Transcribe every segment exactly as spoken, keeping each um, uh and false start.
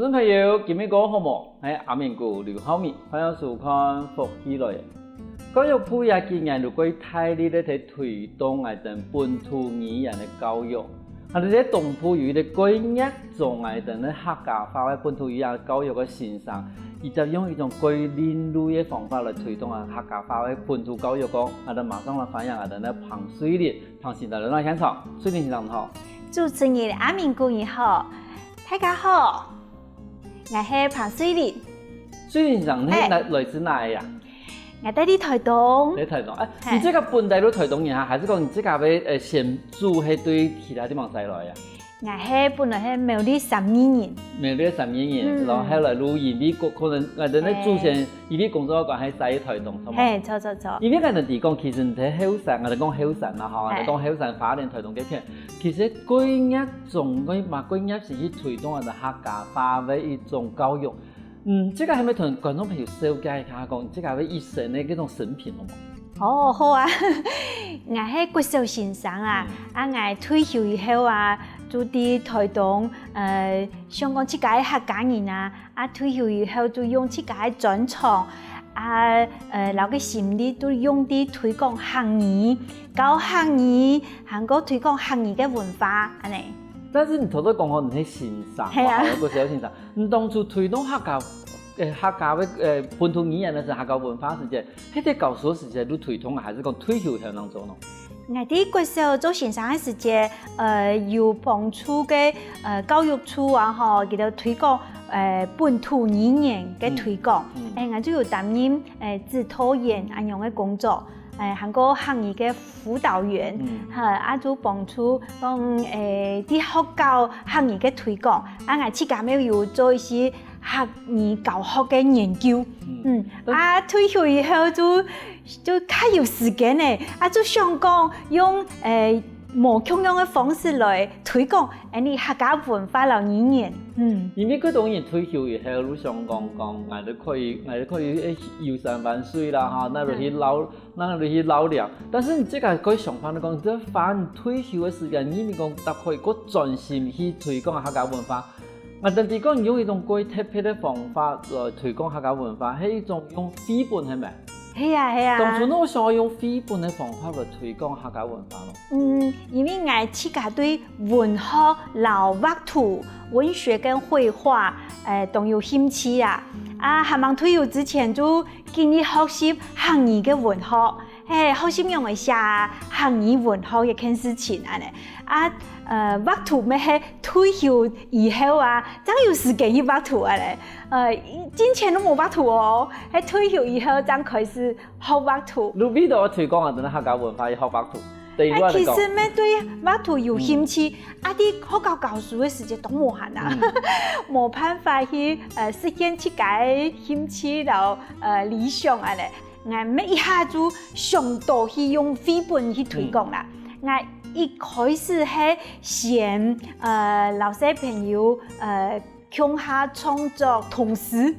眾朋友，今晡日過好無？𠊎阿明哥劉浩明，歡迎收看《福氣來了》。教育部這幾年有蓋大力个在推動𠊎等本土語言个教育。啊，在東部有一個蓋熱衷𠊎等个客家話个本土語言教育个先生，佢就用一種蓋另類个方法來推動啊客家話个本土教育个。𠊎等馬上來歡迎𠊎等个彭瑞琳，彭先生來到現場。瑞琳先生好。主持人阿明哥你好，大家好。 𠊎係彭瑞琳。瑞琳先生，你係來自哪位啊？𠊎在這台東。在台東，哎，你自家本來就台東人哈，還係講你自家會呃先祖係對其他地方徙來啊？𠊎係本來係苗栗三義人。苗栗三義人，然後後來就因為可能𠊎等个祖先因為工作个關係徙去台東，著無？係，著著著。因為𠊎等知講，其實你在後山，𠊎等講後山嘛吼，𠊎等講後山花蓮台東該片，其實蓋熱 總歸嘛，蓋熱心去推動𠊎等客家話个一種教育。嗯，這個還無同觀眾朋友紹介一下，講這個个一生个這種生平好無？哦，好啊。𠊎係國小先生啊，啊𠊎退休以後啊，就在台東，呃，想講自家个客家人啊， 啊退休以後就用自家个專長，啊呃摎个心力都用在推廣客語、教客語，還過推廣客語个文化恁仔。但是你頭先講吼，你係先生，係啊，國小先生，你當初推動客家，呃客家个呃本土語言个時候，客家文化時節，係在教書个時節就推動啊，還係講退休以後正做呢？ 𠊎在國小做先生个時節，呃，有幫助个呃教育處啊吼，佢兜推廣呃本土語言个推廣，欸，𠊎就有擔任呃指導員恁樣个工作，欸，還過客語个輔導員，哈，啊就幫助講欸在學校客語个推廣，啊𠊎自家乜有做一些 客語教學个研究。嗯，啊退休以後就就較有時間了，啊就想講用欸無共樣个方式來推廣𠊎等客家文化摎語言。嗯，因為蓋多人退休以後就想講講，𠊎兜可以𠊎兜可以遊山玩水啦哈，哪位去遶哪位去遶寮。但是你這個个想法，你講這番退休个時間，你認為講大家可以過專心去推廣客家文化， 𠊎等知講你用一種蓋特別个方法來推廣客家文化，係一種用繪本係無？係啊係啊。當初仰會想愛用繪本个方法來推廣客家文化呢？嗯，因為𠊎自家對文學摎畫圖、文學跟繪畫，欸，當有興趣啊。啊還吂退休之前就緊去學習客語个文學， 係，學習仰仔寫客語文學這件事情恁仔。啊呃畫圖乜係退休以後啊，正有時間去畫圖恁仔。呃，進前都無畫圖哦，係退休以後正開始學畫圖。你為著愛推廣𠊎等个客家文化去學畫圖，對你來講。其實乜對畫圖有興趣，啊在學校教書个時節當無閒啊，無辦法去呃實現自家个興趣摎呃理想恁仔。 𠊎乜一下就想著去用繪本去推廣啦。𠊎一開始係先呃摎小朋友呃共下創作童詩，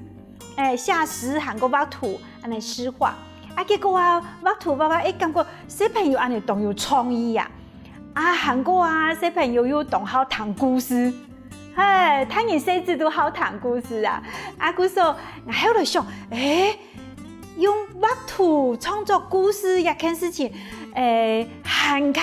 欸，寫詩還過畫圖，恁仔詩畫。啊結果啊畫圖畫畫，欸，感覺小朋友恁仔當有創意啊。啊還過啊小朋友又當好聽故事， 係，大人細子都好聽故事啊。啊故所𠊎後來想，欸，用畫圖創作故事這件事情，欸，還較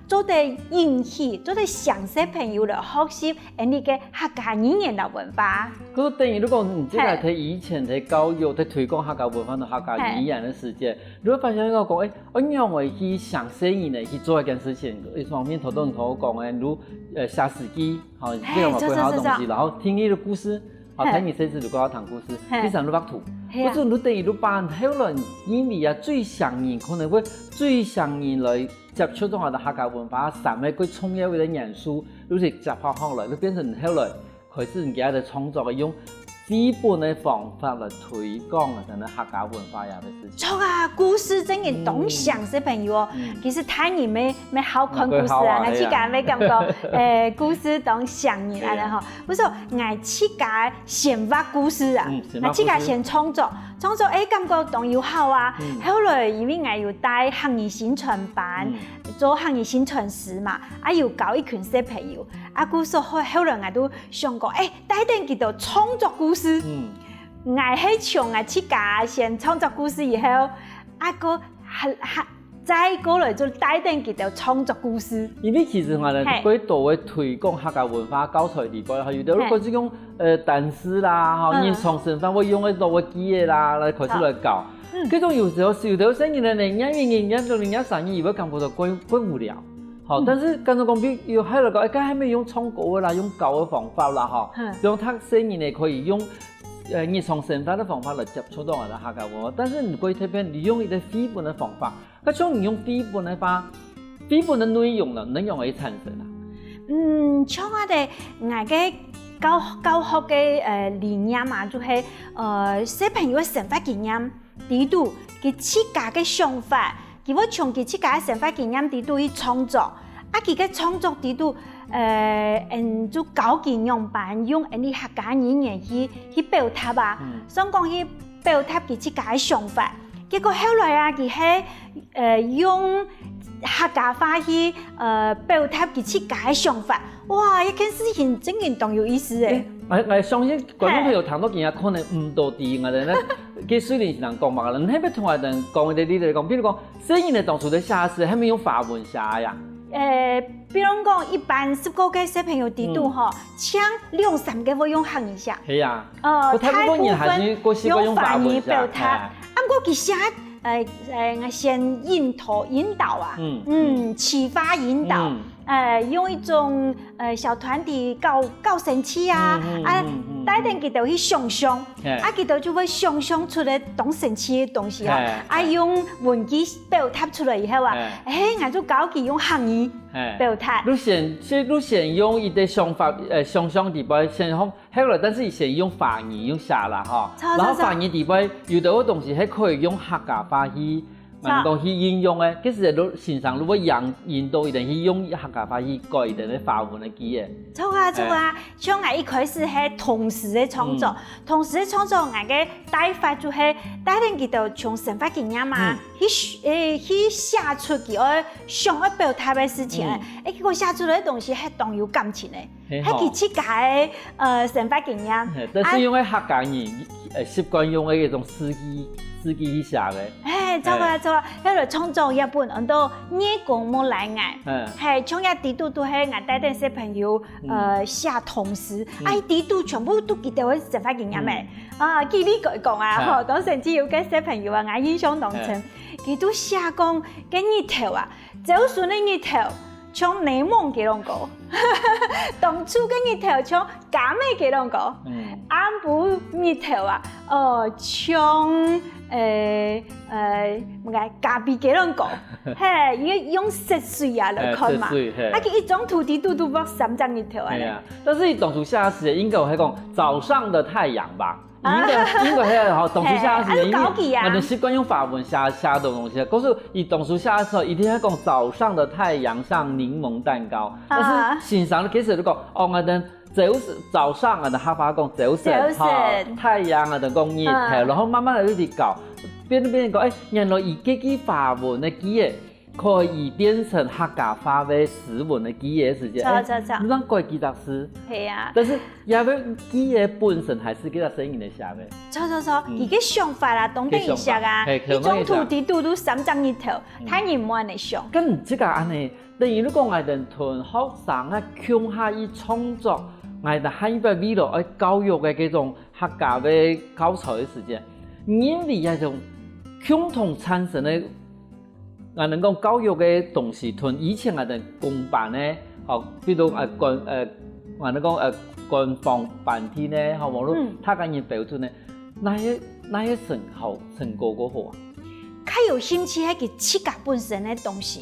做得引起，做得想小朋友來學習𠊎等个客家語言摎文化。故所等於如果你這個在以前在教育、在推廣客家文化摎客家語言个時節，你會發現到講，欸，仰仔去想細人仔去做一件事情，一方面頭先你同𠊎講个，如呃寫詩句， 好，這個嘛規劃个東西，然後聽一個故事，好，聽一個故事就規劃聽故事，第三就畫圖。故所你等於就把後來因為啊最先人可能會最先人來接觸到𠊎等客家文化，三個最重要个元素，就係接下來，就變成後來開始人家个創作个用 基本个方法來推廣𠊎等个客家文化這樣个事情。著啊，故事正經當像小朋友哦。其實大人乜乜好看故事啊，𠊎自家乜感覺，欸，故事當像人恁仔吼。故所𠊎自家先畫故事啊，𠊎自家先創作，創作欸感覺當有效啊。後來因為𠊎有帶客語薪傳班，做客語薪傳師嘛，啊有教一群小朋友，啊，故所後，後來𠊎都想講，欸，帶等佢兜創作故事。嗯。𠊎係從𠊎自家先創作故事以後，啊，過還，還，再過來就帶等佢兜創作故事。因為其實嘛呢，嘿。過多个推廣客家文化教材裡背，吼，有兜嘿。過去用，呃，單詞啦，吼，嗯。日常生活會用个多个句仔啦，來開始來教。嗯。這種有時候，有兜細人呢，念一念，念兩念、念三念，佢會感覺到怪，怪無聊。 好，嗯。但是剛才講，比如有還有个，哎，該還無用唱歌个啦，用教个方法啦，吼。嗯。比如讀細人呢，可以用，呃，日常生活个方法來接觸到𠊎兜客家文化。但是你過去特別，你用一個繪本个方法，該像你用繪本个話，繪本个內容呢，能用來產生啊？嗯，像𠊎兜，𠊎个教，教學个，呃，理念嘛，就係，呃，小朋友个生活經驗，裡肚，佢自家个想法， 佢會從佢自家个生活經驗裡肚去創作，啊，佢个創作裡肚，呃，嗯，就教佢仰般用𠊎俚客家語言去，去表達啊。嗯。想講去表達佢自家个想法。結果後來啊，佢係，呃，用客家話去，呃，表達佢自家个想法。哇，這件事情真經當有意思欸。欸，𠊎，𠊎相信觀眾朋友聽到今日可能毋多知𠊎兜呢，該雖然係人講嘛，你係毋係同𠊎兜講一個例子來講，比如講， 細人仔當初在寫字，係毋係用華文寫个呀？呃，比如講，一般十個个小朋友裡肚吼，嗯。像兩三個會用客語寫。係啊。呃，大部分人還係過習慣用華文寫。大部分用華語表達。哎。啊，毋過佢寫，呃，呃，先引導，引導啊，嗯，嗯，啟發引導。嗯。 呃，用一種，呃，小團體搞，搞生趣啊，嗯，嗯，啊，嗯，嗯，帶等佢兜去想像，嘿。啊，佢兜就會想像出來當生趣个東西啊，嘿，啊，嘿。用文字表達出來以後啊，嘿。欸，𠊎就教佢用客語嘿。表達。你先，其實你先用佢个想法，呃，想像裡背，先用，後來，但是先用華語用寫啦，吼。著，著，著。然後華語裡背，有兜个東西還可以用客家話去 著。𠊎兜講去應用个，其實就先生就會引，引導佢兜去用客家話去改佢兜个華文个句仔。著啊，著啊，哎。像𠊎一開始係童詩个創作，嗯。童詩个創作，𠊎个帶法就係帶等佢兜從生活經驗啊，嗯。去，欸，去寫出佢愛想愛表達个事情，嗯。欸，結果寫出來个東西係當有感情个。 嘿，係佢自家个，呃，生活經驗。嘿，但是用个客家人，呃，習慣用个一種字句，字句去寫个。嘿，著啊，嘿。著啊，該來創作一本安到《月光無賴𠊎》。嗯。嘿，像這裡肚都係𠊎帶等小朋友，嗯。呃，寫童詩。嗯。啊，裡肚全部都佢兜个生活經驗个。嗯。啊，舉例來講啊，嘿。吼，當時只有个小朋友啊，𠊎印象當深。嘿。佢都寫講，該日頭啊，朝晨个日頭， 像檸檬个樣个，當晝个日頭像柑仔个樣个，嗯。暗晡日頭啊，哦，像，呃，呃，麼个咖啡个樣个，嘿，用，用色水啊來看嘛。哎，色水，嘿。啊，佢一張圖裡肚都畫三隻日頭啊咧。哎呀，但是佢當初寫个時，應該係講早上的太陽吧？ 啊。應該，應該係吼，當初寫个時，嘿，啊，就高級啊。因為𠊎兜習慣用華文寫，寫个東西。可是佢當初寫个時候，一定愛講早上的太陽像檸檬蛋糕。啊。但是先生其實就講，哦，𠊎兜朝晨，早上𠊎兜客話講朝晨，朝晨。吼，太陽𠊎兜講日頭，嗯。然後慢慢个一直搞，變變講，哎，原來佢這句華文个句仔， 可以變成客家話个詩文个句仔時節，著，哎，著，著。你正改幾隻字。係啊。但是這个句仔本身還係該隻細人仔寫个。著，著，著，嗯。佢个想法啦，當得意思啊，佢个想法，嘿，一張圖裡肚都三隻日頭，嗯。大人無恁樣想。該自家恁樣，等於你講𠊎兜同學生啊共下去創作，𠊎兜下一擺為了愛教育个這種客家个教材个時節，因為這種共同產生个 𠊎兜講教育个東西，同以前𠊎兜公辦个，吼，比如，呃，官，呃，𠊎兜講，呃，官方班體呢，吼，無論，嗯。客家語標準呢，哪个，哪个成效，成果較好啊？較有興趣係佢自家本身个東西，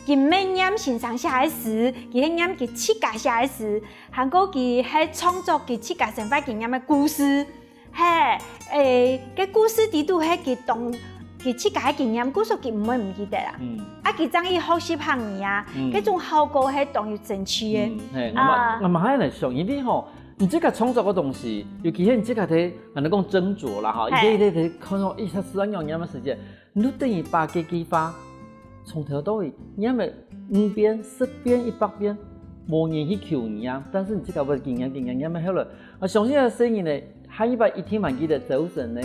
佢毋係念先生寫个詩，佢係念佢自家寫个詩，還過佢係創作佢自家生活經驗个故事。 嘿，欸，該故事裡肚係佢當，佢自家个經驗，故事佢毋會毋記得啊。嗯。啊，佢正去學習客語啊，嗯。該種效果係當有爭議个。嗯，嘿，𠊎嘛，啊。𠊎嘛還來想，因為吼，你自家創作个東西，尤其係你自家在，𠊎兜講斟酌啦，吼，嘿。一個一個看到，咦，佢係恁樣念个時節， 你就等於把這句話從頭到尾念了五遍、十遍、一百遍，無人去求你啊，但是你自家會緊張緊張，慢慢好了。我相信啊，細人呢，下一擺一定還記得朝晨的，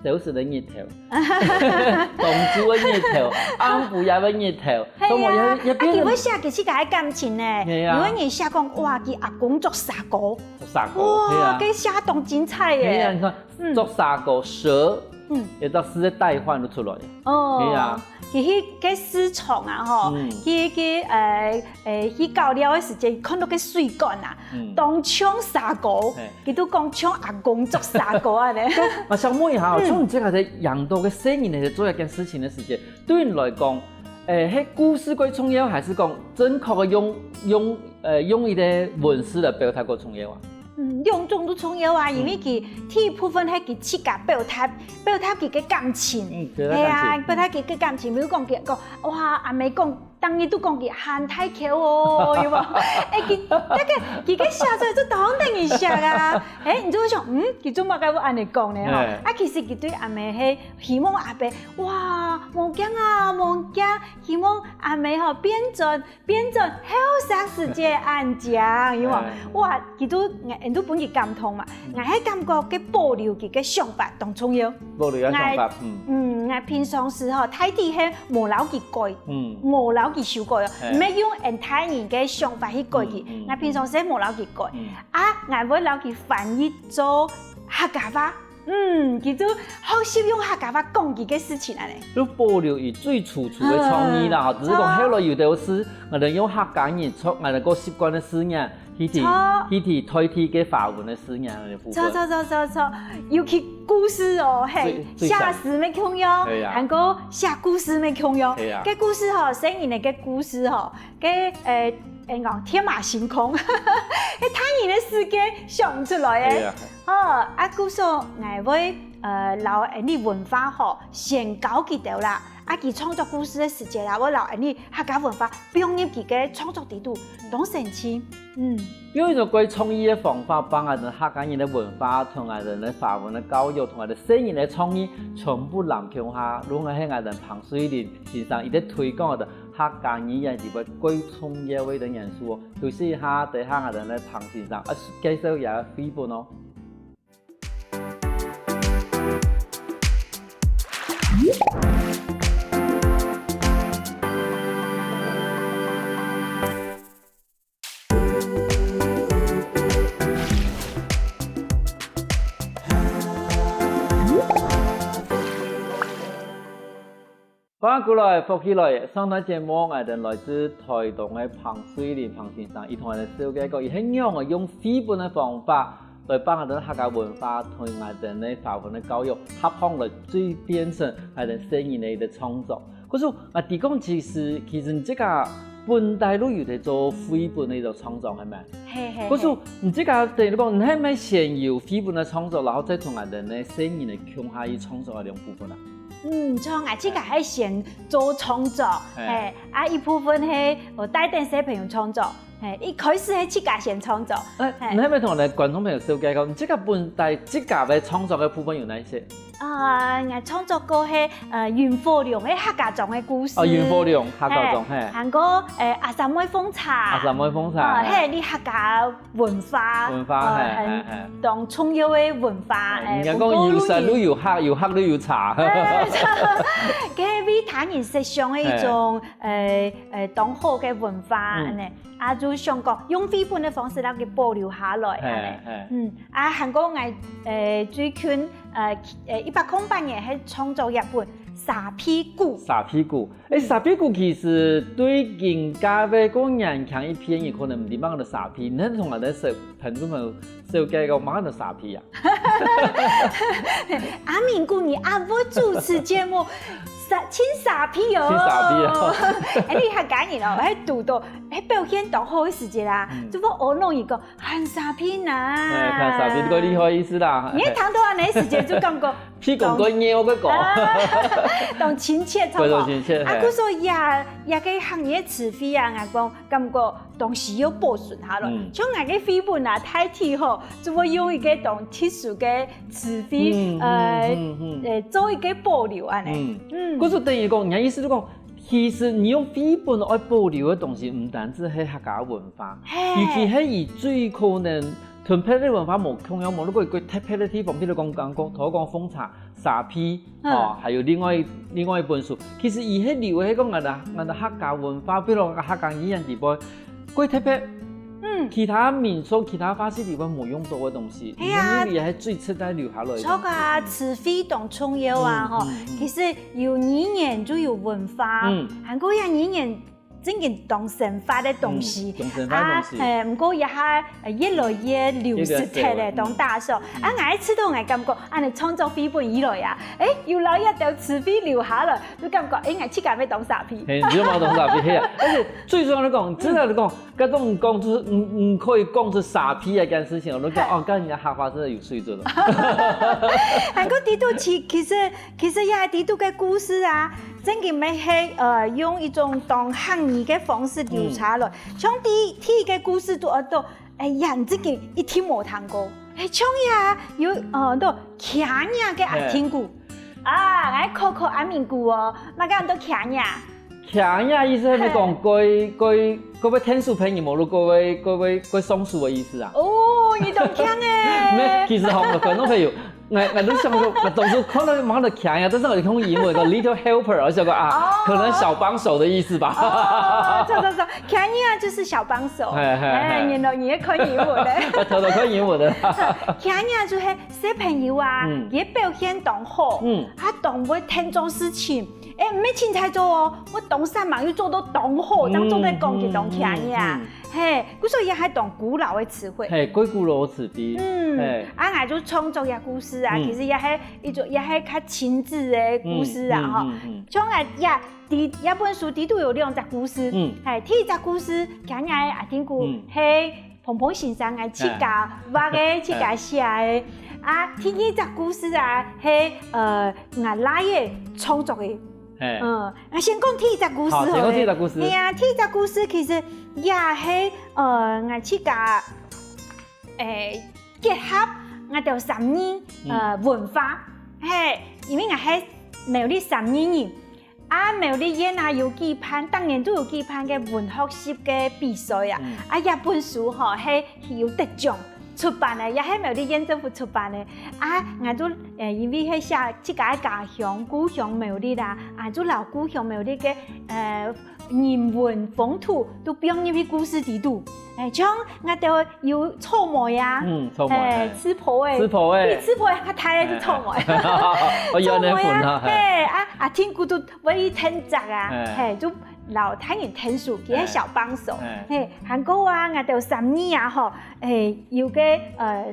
朝晨的日頭，當晝的日頭，暗晡夜的日頭，係啊，都無也也變成啊，佢會寫佢自家个感情呢，係啊。有个人寫講，哇，佢阿公著蛇哥，蛇哥，哇，係啊。該寫當精彩耶。係啊，你看，嗯。著蛇哥，蛇，嗯。也到詩个代換都出來。哦，係啊。其實該市場啊，吼，嗯。去去，呃，呃，去搞料个時間，看到个水管啊，嗯。當像蛇哥，係。佢都講像阿公著蛇哥啊呢。嘛想問一下哦，嗯。像你這个在養到个細人仔做一件事情个時間，對你來講，誒，係故事較重要，還是講正確个用用呃用一個文字來表達較重要啊？嗯，兩種都重要啊，因為佢第一部分係佢自家表達，表達佢个感情，嗯，表達感情。係啊，表達佢个感情，比如講佢講，哇，阿姆講 當日都講佢喊大口哦，有無？哎，佢，那個，佢个寫出來就當得人惜啊。哎，你就會想，嗯，佢做麼个會恁樣講呢？吼，哎。啊，其實佢對阿姆係希望阿伯，哇，無驚啊，無驚，希望阿姆吼變轉，變轉後生時節恁樣，有無？哎。哇，佢都，𠊎，𠊎都分佢感動嘛。嗯。𠊎係感覺該保留佢个想法當重要。保留个想法，𠊎，嗯。嗯，𠊎平常時吼，大體係無摎佢改。 嗯。無摎佢修改哦，嘿。毋係用𠊎大人个想法去改佢，嗯，嗯，𠊎平常時無摎佢改。嗯。啊，𠊎會摎佢翻譯做客家話。嗯，佢就學習用客家話講佢个事情恁樣。就保留佢最初初个創意啦，啊，吼，只是講後來有个字，可能用客家人，從𠊎等个習慣个字眼， 去替，著。去替代替个華文个字眼个部分。著，著，著，著，著。尤其故事哦，嘿，最，最像。寫詩乜共樣，對啊。還過寫故事乜共樣。對啊。該故事吼，細人仔个故事吼，該，呃，呃，講天馬行空，該大人个世界想毋出來个。對啊。吼，啊，故所𠊎會，呃，摎𠊎俚文化吼，先教佢兜啦。 啊，佢創作故事个時節啦，會摎𠊎俚客家文化放入佢个創作裡肚，當神奇。嗯。用一種較創意个方法，幫𠊎等客家人个文化同𠊎等个華文个教育，同𠊎等細人个創意全部攬共下，如果係𠊎等彭瑞麟先生一直推廣个客家語言裡背較重要个一個元素哦。休息一下，等一下𠊎等个彭先生啊介紹一下繪本哦。 歡迎過來，福氣來！上段節目，𠊎等來自臺東个彭瑞麟彭先生，佢同𠊎等紹介過，佢係仰仔用繪本个方法來幫𠊎等客家文化同𠊎等个華文个教育合攏來，最變成𠊎等細人个一個創作。可是啊，你講其實，其實你自家本底就有在做繪本个一個創作，係無？係，係，可是你自家等於講，你係毋係先有繪本个創作，然後再同𠊎等个細人个共下去創作个兩部分啊？ 嗯，像𠊎自家係先做創作，嘿。嘿，啊，一部分係𠊎帶等小朋友創作，嘿，一開始係自家先創作，呃，嘿。你係毋係同𠊎等觀眾朋友紹介一下，你自家本底自家个創作个部分有哪一些？啊，𠊎創作過係，呃，雲火龍个客家庄个故事。哦，雲火龍客家庄，嘿，嘿。還過，呃，阿三妹奉茶。阿三妹奉茶，哦，嘿。嘿，你客家 文化，文化，呃，嘿，很，嘿，嘿。當重要个文化，哎，哎，人家講有山就有客，有客就有茶。哎，這个為他人設想个一種，嘿。呃，呃，當好个文化，嗯。恁樣。啊，就想講用繪本个方式，摎佢保留下來，嘿，恁樣。嘿。嗯，啊，還過𠊎，呃，最近，呃，呃，一百空八年，還創作一本蛇皮鼓。蛇皮鼓， 欸，蛇皮鼓其實對今下个較年輕一輩人可能毋知麼个係蛇皮，你同𠊎等小朋友紹介講麼个係蛇皮啊？阿明哥，你恁會主持節目，蛇，盡蛇皮哦。盡蛇皮哦。欸，你客家人哦，係堵著，係表現當好个時節啦，嗯。就會學弄一個 看蛇皮啦。欸，看蛇皮，這個厲害意思啦。你一聽到恁樣个時節就感覺皮公公捏我个狗。啊，當親切，非常親切，啊，嘿。故所以啊，這個客語个詞彙啊，𠊎講感覺當需要保存下來。嗯。像𠊎个繪本啊，大體吼，就會用一個當特殊个詞彙，嗯，呃，嗯，嗯，嗯。呃，做一個保留恁樣。嗯。嗯。故所等於講，你个意思就講，其實你用繪本愛保留个東西，毋單淨係客家文化，嘿。尤其係佢最可能同別个文化無共樣，無論過一個特別个地方，譬如講剛剛頭講奉茶、沙皮，嗯。哦，還有另外一，另外一本書。其實佢係留个係講𠊎兜，𠊎兜客家文化，比如講客家語言底背，過特別，嗯。其他民族、其他話系底背無用到个東西，係啊。因為佢係最實在留下來个東西。著啊，詞彙當重要啊，嗯，吼。嗯，嗯。其實 有語言就有文化，嗯。還過這語言真經當生活个東西。嗯，當生活个東西。啊，欸，毋過這下，呃，越來越流失忒了，越來越，嗯。當打爽。嗯。啊，𠊎一直都𠊎感覺，恁呢創作繪本以來啊，欸，有留一兜詞彙留下來，就感覺，欸，𠊎自家也當沙皮。嘿，你就嘛當沙皮，嘿啊。而且最重要的講，真的來講， 該種講就係毋，毋可以講出沙皮這件事情，𠊎就講，係。哦，該人家客話真的有水準哦。還過裡肚其，其實，其實這裡肚个故事啊，真經乜係，呃，用一種當客語个方式留下來。嗯。像第，第一個故事就安到，欸，這真經一定無聽過。欸，像這有，呃，安到徛仔个阿丁牯。係。啊，𠊎考考阿明牯哦，麼个安到徛仔？ 徛仔意思係講，嘿。過，過，過會𢯭手別人無，過會，過會，過會上手个意思啊。哦，你當強欸。沒，其實吼，觀眾朋友，𠊎，𠊎都想說，𠊎當初看到，看到徛仔，但是𠊎就用英文个little helper，𠊎想講啊，哦。可能小幫手的意思吧。哦，著，著，著，徛仔就是小幫手。嘿，嘿，嘿。欸，原來你也看英文的。我偷偷看英文的。徛仔就係小朋友啊，嗯。佢表現當好，嗯。啊，當會𢯭做事情， 欸，毋係凊彩做哦，𠊎當煞猛又做到當好，正做得講佢當徛仔啊。嗯，嗯，嗯，嗯。嘿，故所這係當古老个詞彙。嘿，過古老个詞彙。嗯，嘿。啊，𠊎就創作這故事啊，嗯。其實這係一種，這係較親子个故事啊，嗯，吼。嗯，嗯，嗯。像𠊎這，裡，這本書裡肚有兩隻故事。嗯。嘿，第一隻故事，徛仔个阿丁牯，嗯。係 彭彭先生，𠊎自家畫个，哎。自家寫个。啊，第二隻故事啊，係，呃，𠊎倈仔創作个。哎。嗯，𠊎先講第一隻故事好了。好，先講第一隻故事。係啊，第一隻故事其實也係，呃，𠊎自家，欸，結合𠊎兜三義，嗯。呃，文化。嘿，因為𠊎係苗栗三義人， 啊，苗栗縣啊，有舉辦，逐年都有舉辦个文學習个比賽啊。嗯。啊，這本書吼，係有得獎出版个，也係苗栗縣政府出版个。啊，𠊎就，呃，因為係寫自家个家鄉，故鄉苗栗啊，啊，就摎故鄉苗栗个，呃，人文風土都放入去故事裡肚。欸，像𠊎兜有草莓啊，嗯，草莓，欸，嘿。刺波仔，刺波仔。比刺波仔較大个就草莓。嘿，嘿。哦，有恁樣分啊，草莓啊，嘿。嘿，啊，啊，天姑都 會去𢯭摘啊，嘿。嘿，就摎大人𢯭手，佢係小幫手。嘿。嘿，還過啊，𠊎兜三義啊吼，欸，有个，呃，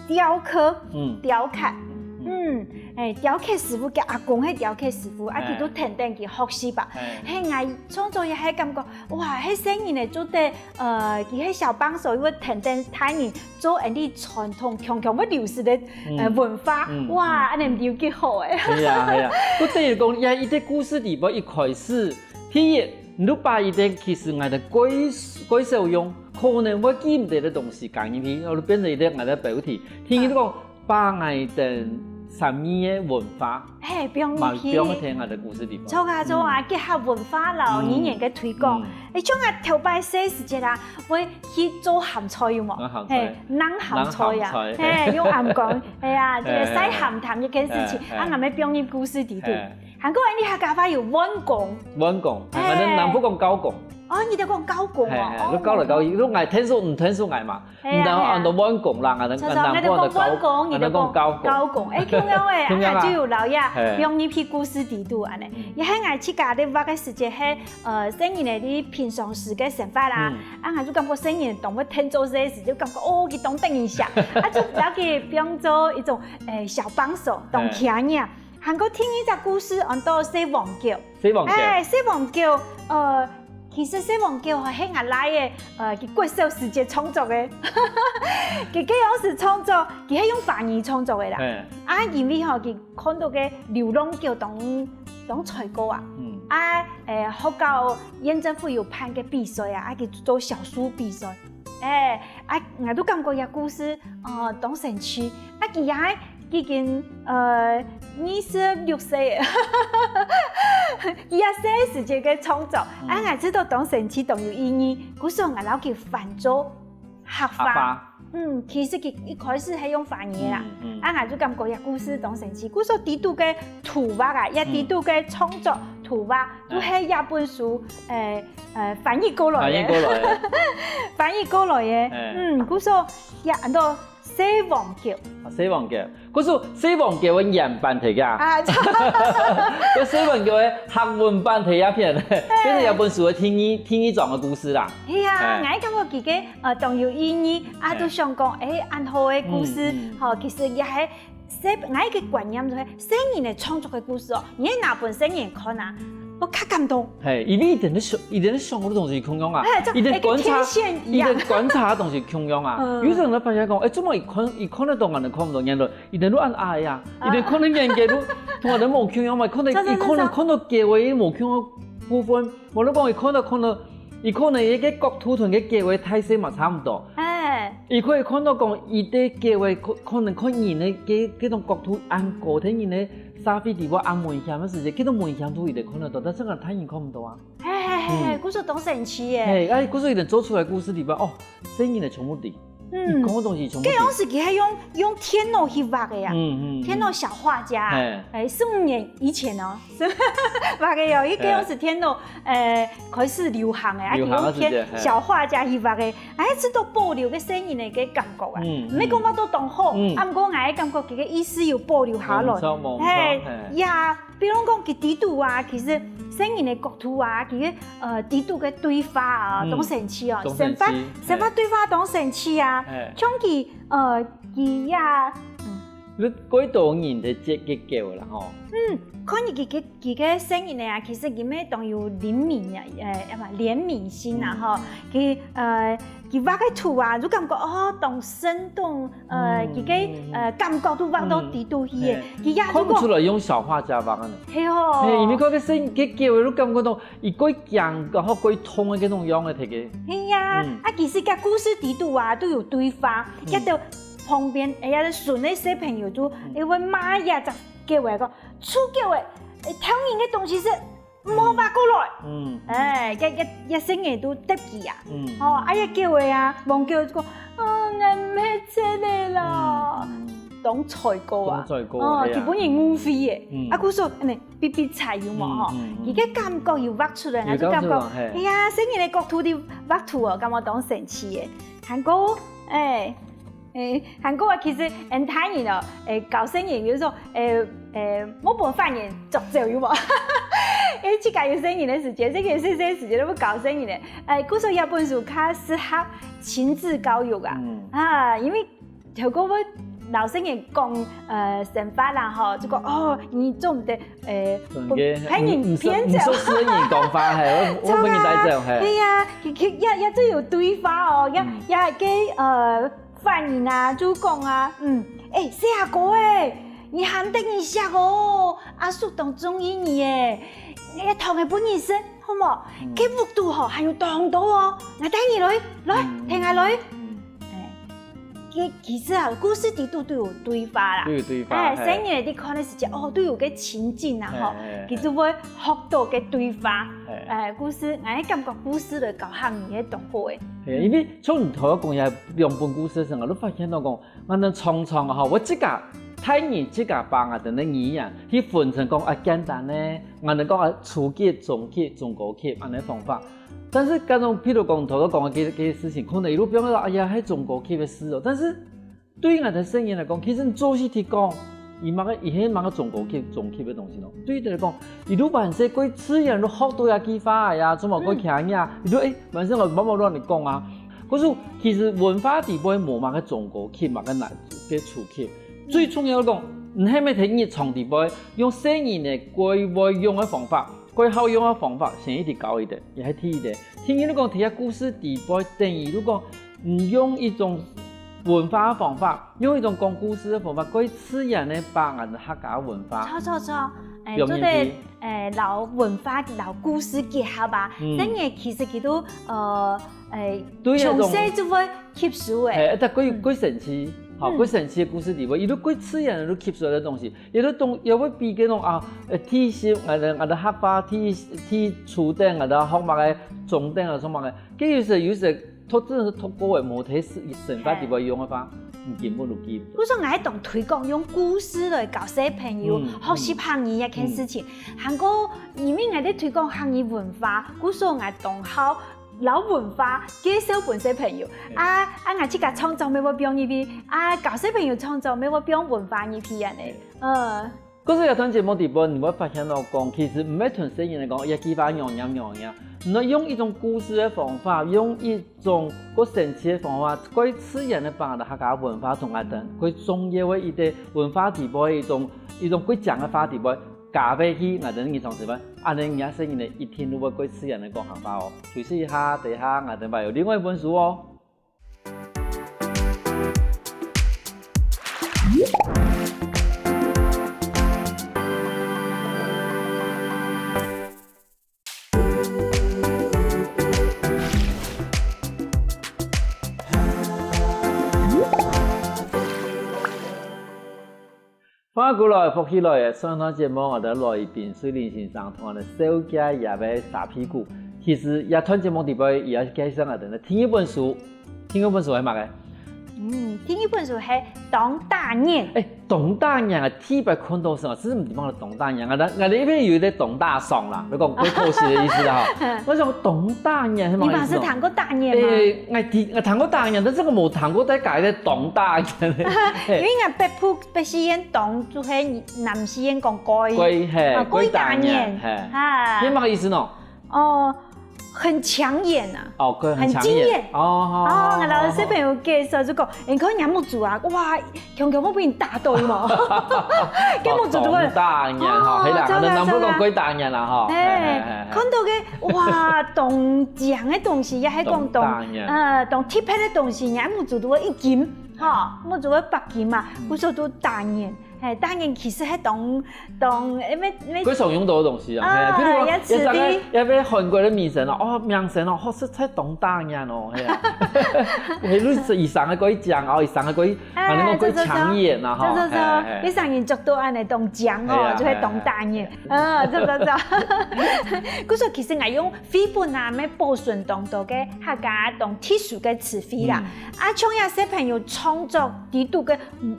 雕刻，嗯。雕刻，嗯，嗯。嗯，欸，雕刻師傅，佢阿公係雕刻師傅，啊，嘿。佢都𢯭等佢學習吧。嘿。嘿，𠊎創作也係感覺，哇，係細人仔做得，呃，佢係小幫手，又𢯭等大人做恁樣傳統強強會流失个，呃，嗯。文化，嗯，哇，嗯，恁樣有幾好欸。係啊，係啊。不過等於講，這一個故事裡背一開始， 第一，你就把一個其實𠊎兜蓋，蓋少用，可能會記毋得个東西加入去，然後變成一個𠊎兜个標題。第二，你講把𠊎兜三義个文化，嘿，放入去。嘛放入去𠊎兜故事裡背。著啊，著啊，嗯。結合文化摎語言个推廣。嗯。欸，像𠊎頭擺細時節啊，會去做鹹菜有無？啊，鹹菜。嘿，弄鹹菜啊。弄鹹菜。嘿，用暗光，哎呀，這個，嘿，曬鹹淡一件事情，嘿，嘿。啊，𠊎兜放入故事裡肚。嘿。 還過恁樣客家話有碗公。碗公，嘿。反正南部講交公。哦，你兜講交公哦。嘿，嘿，哦。就交來交去，就𠊎𢯭手，你𢯭手𠊎嘛。嘿啊，然後，嘿啊。安到碗公啦，安到，著，著，南部安到交，𠊎兜講碗公，你兜講交公。安到講交公。欸，共樣欸，共樣啊。啊，就有摎這，嘿。放入去故事裡肚恁樣。嗯。也係𠊎自家咧畫个時節，係，呃，細人仔咧平常時个生活啦，嗯。啊，𠊎就感覺細人當會𢯭做事个時，就感覺，哦，佢當得人惜，啊，就摎佢放做一種，欸，小幫手，當，嘿。徛仔。 還過第二隻故事安到細黃狗。細黃狗。欸，細黃狗，呃，其實細黃狗吼係𠊎倈仔，呃，佢國小時節創作个。佢該央時創作，佢係用華語創作个啦。嘿。啊，因為吼，佢看到个流浪狗當，當衰過啊。嗯。啊，欸，學校縣政府有辦个比賽啊，啊，佢做小書比賽。欸，啊，𠊎都感覺這故事，呃，當神奇。啊，佢也 已經，呃，二十六歲了。佢也細時節个創作，啊，𠊎知道當生趣當有意義，故所𠊎摎佢翻做客話。客話。嗯，其實佢一開始係用華語啦，嗯，嗯。啊，𠊎就感覺這故事當生趣。故所裡肚个圖畫啊，這裡肚个創作圖畫，都係這本書，誒，誒，翻譯過來个。翻譯過來个。翻譯過來个，哎。嗯，故所也安到 細黃狗。啊，細黃狗。故所細黃狗个原版係啊？啊，這細黃狗个客文版係啊片，變成這本書个第二，第二章个故事啦。係啊，哎。𠊎感覺佢个，呃，當有意義，啊，哎。都想講，哎，恁好个故事，嗯，嗯。吼，其實也係細，𠊎个觀念就係，細人仔創作个故事哦，你拿分細人看啊，會較感動。嘿，因為佢等个想，佢等个想个東西共樣啊，哎，這，佢等觀察，哎，跟天線一樣。佢等觀察个東西共樣啊。嗯。有時候你發現講，哎，怎麼佢看，佢看得到，𠊎等看毋到，原來 佢等都恁矮啊，啊。佢等可能眼界都同𠊎等無共樣嘛，可能，佢可能看到狗仔無共樣个部分，無論講佢看到，看到，佢可能一个角度同个狗仔大細嘛差毋多。哎。佢可以看到講，佢个狗仔可，可能看人个，个，該種角度恁高，同人个社會地位恁危險个時節，該種危險度佢等看得到，但係𠊎等大人看毋到啊。 嘿嘿嘿嘿，嗯。故所當生趣耶。嘿，哎，故所佢等做出來故事裡背，哦，細人仔全部知。嗯。佢講个東西全部知。該當時佢還用，用電腦去畫个呀。嗯，嗯，嗯。電腦小畫家啊。嘿。哎，十五年以前哦，是畫个哦，該當時電腦，哎。呃，開始流行个，啊，流行个時節，佢用電，嘿。小畫家去畫个，哎，這都保留个細人仔个感覺啊。嗯，毋係講畫到當好，嗯。啊，毋過𠊎个感覺佢个意思有保留下來。無錯，無錯，嘿，嘿。呀， 比如講，佢裡肚啊，其實細人仔个角度啊，佢个，呃，裡肚个對話啊，嗯。當生趣哦。當生趣，生活，生活對話當生趣啊。嘿。像佢，呃，佢呀，嗯。你幾多人在接个狗啦吼？嗯，看佢个，佢个細人仔啊，其實佢乜當有憐憫啊，呃，啊，不，憐憫心啊，嗯。吼。佢，呃，佢畫个圖啊，就感覺，哦，當生動， 呃，嗯，佢个，嗯，嗯。呃，感覺都畫到裡肚去个，嗯。佢也就講，看毋出來用小畫家畫个呢。係哦。嘿，因為該个聲，該狗仔都感覺到，佢過驚，然後過痛个該種樣个，大概。係呀，嗯。啊，其實該故事裡肚啊，都有對話，嗯。該兜旁邊，哎呀，孫个小朋友就，嗯。會罵這隻狗仔講，「臭狗仔，誒，偷人个東西食， 毋好畫過來。」嗯。哎，該，該，該細人仔都得佢啊。嗯。吼，啊，該狗仔啊，黃狗就講，「啊，𠊎毋係賊仔啦。」嗯，嗯。當衰過啊。當衰過，哦，係啊。佢分人誤會个。嗯。啊，故所恁呢，逼逼仔有無吼？嗯，嗯，嗯。佢个感覺有畫出來，有感覺，𠊎就感覺，嘿。哎呀，細人仔个角度裡畫圖哦，感覺當生趣个。還過，哎， 誒，還過啊，其實𠊎等大人哦，誒，教細人，比如說，誒，誒，莫分犯人捉走，有無？誒，自家有細人个時節，細人細細个時節，都愛教細人个。誒，故所這本書較適合親子教育啊。嗯。啊，因為透過愛摎細人講，呃，生活啦，吼，就講，哦，你做毋得，誒，分，分个，害人騙走。毋，毋，毋識人講話，嘿，我，我分人帶走，嘿。係啊，佢，佢也，也就有對話哦，也，嗯。也个，呃， 犯人啊，就講啊，嗯，「誒，細阿哥誒，你還得人惜哦，阿叔當中意你誒，你个糖仔分你食，好無？嗯。該屋肚吼還有當多哦，𠊎帶你來，來，嗯。𢯭𠊎來。」嗯。誒，其，其實啊，故事裡肚都有對話啦。都有對話，誒，嘿。細人仔在看个時節，哦，都有个情境啊，吼，嘿，嘿，嘿。佢就會學到个對話。嘿。誒，故事，𠊎感覺故事來教下你个當好誒。嘿，因為像你頭先講个兩本故事个時候，𠊎都發現到講， 𠊎等常常吼，會自家，大人自家把𠊎等个語言去分成講啊簡單个，𠊎等講啊初級、中級、中高級恁呢方法。但是該種，譬如講頭先講个這，這事情，可能佢就變成，哎呀，該中高級个事哦。但是對𠊎等細人來講，其實你做事去講，佢麼个，佢係麼个中高級、中級个東西咯。對佢來講，佢就完全過自然就學到這句話呀，做麼个過聽呀，嗯。佢就，誒，完全𠊎慢慢亂你講啊。 可是其實文化裡背無麼个中高級，麼个難，个初級。最重要講，你係毋係在日常裡背，用細人仔个會用个方法，个好用个方法，先一直教佢等，也係第一點。第二，你講在這故事裡背，等於你講，你用一種文化个方法，用一種講故事个方法，過自然个把𠊎等客家文化著，著，著。誒，放入去。做得 誒，摎文化、摎故事結合啊，嗯。細人其實佢都，呃，誒，對，從細就會吸收誒。嘿，但過，嗯。過生趣，吼，嗯。過神奇个故事裡背，佢兜過自然个吸收个東西，佢兜當，也會比該種啊，呃，第十，𠊎兜，𠊎兜客話第，第初等，𠊎兜學麼个中等啊，什麼个，該有時，有時讀真係讀過个，無在生，生活裡背用个話，你根本就記毋著。故所𠊎當推廣用故事來教小朋友，嗯，學習客語這件事情。嗯。還過，因為𠊎在推廣客語文化，故所𠊎當好 摎文化介紹分小朋友。嘿。啊，啊，𠊎自家創作乜會放入去，啊，教小朋友創作乜會放文化入去恁呢。嘿。嗯。故所這段節目裡背，你會發現到講，其實毋係同細人仔講，一句話仰仰仰仰，你愛用一種故事个方法，用一種過神奇个方法，過自然个方法，客家文化同𠊎兜過重要个一個文化裡背个一種，一種過靚个話裡背， 加入去𠊎兜日常生活，恁呢若細人仔一定就會過自然个講客話哦。休息一下，等一下𠊎兜還有另外一本書哦。 歡迎過來，福氣來了！上段節目𠊎兜來賓瑞玲先生同𠊎兜紹介這個沙鼻牯。其實這段節目裡背，佢也介紹𠊎兜个第二本書。第二本書係麼个？嗯，第二本書係當打眼。欸，當打眼啊，第一擺看著時節，真係毋知麼个當打眼。𠊎兜，𠊎兜這片有一個當打爽啦，就講過頭西个意思啦吼。𠊎想當打眼係麼个意思呢？你嘛係聽過打眼嗎？欸，𠊎知，𠊎聽過打眼，但係𠊎無聽過在該个當打眼。因為𠊎北部 北四縣當就係南四縣講過，過，嘿，啊，過打眼，過打眼，嘿。哈。係麼个意思呢？哦，很搶眼啊。哦，過，很搶眼。很驚豔。哦，哦，哦，𠊎摎小朋友介紹就講，欸，你看人家目珠啊，哇，強強會分人打著，有無？該目珠就會，哦，當打眼吼，哦，係啦，可能南部講過打眼啦吼，嘿，嘿，嘿，嘿，嘿。看著該，哇，當靚个東西，也係講當，當打眼。呃，當特別个東西，人家目珠就會一金。 吼，目珠會擘金嘛，嗯。故所就打眼。嘿，打眼其實係當，當，欸，乜，乜，過常用著个東西啊，啊，嘿，比如講，也係，也大概，也係韓國个明星哦，哦，明星哦，好實在當打眼哦，嘿啊。嘿，你係以上个過靚哦，以上个過，啊，恁樣過搶眼啊，吼，著，著，著，嘿，嘿。一上眼著到恁樣當靚哦，嘿啊，就係當打眼。嘿，嘿，嘿。啊，著，著，著。故所其實𠊎用繪本啊，乜保存當多个客家當特殊个詞彙啦。嗯。 啊，像這小朋友創作裡肚个，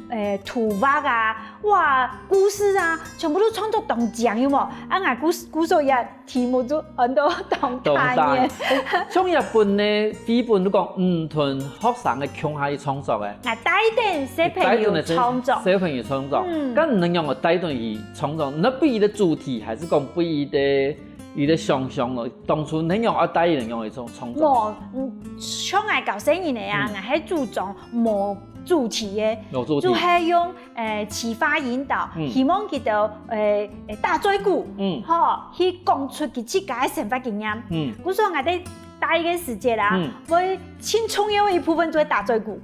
呃，圖畫啊，哇，故事啊，全部都創作當靚，有無？啊，𠊎故，故所這題目就安到當打眼。當打眼。欸，像這本呢，繪本你講，嗯，同學生个共下去創作个。𠊎帶等小朋友創作。帶等个小，小朋友創作。嗯。該你仰般帶等佢創作？你係分佢个主題，還係講分佢个，佢个想像咯？當初你仰般帶佢仰般去創，創作？無，嗯，像𠊎教細人仔啊，嗯。𠊎係主張 無主題个，無主題。就係用，呃，啟發引導，嗯。希望佢兜，呃，呃，打嘴鼓，嗯。吼，去講出佢自家个生活經驗。嗯。故所𠊎兜帶个時節啊，嗯。會盡重要个一部分就係打嘴鼓。